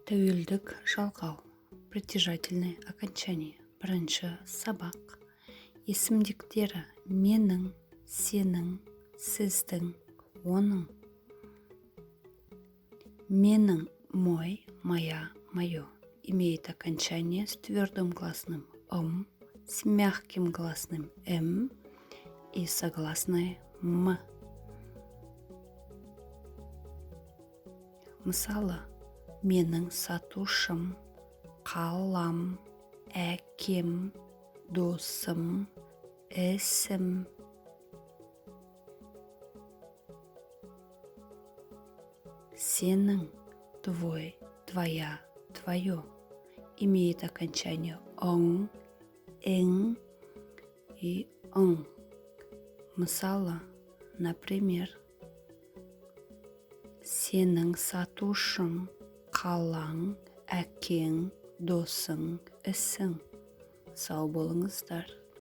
Тәуелдік жалғау, притяжательное окончание. Бірінші сабақ. Есімдіктері: менің, сенің, сіздің, оның. Менің — мой, моя, мое. Имеет окончание с твердым гласным «м», с мягким гласным «м» и согласное «м». Мысалы, менің сатушым, қалам, әкем, досым, ісім. Сенің — твой, твоя, твое. Имеет окончание «ың», «ің» и «ың». Мысалы, например, сенің сатушың, қалаң, әкең, досың, ісің. Сау болыңыздар.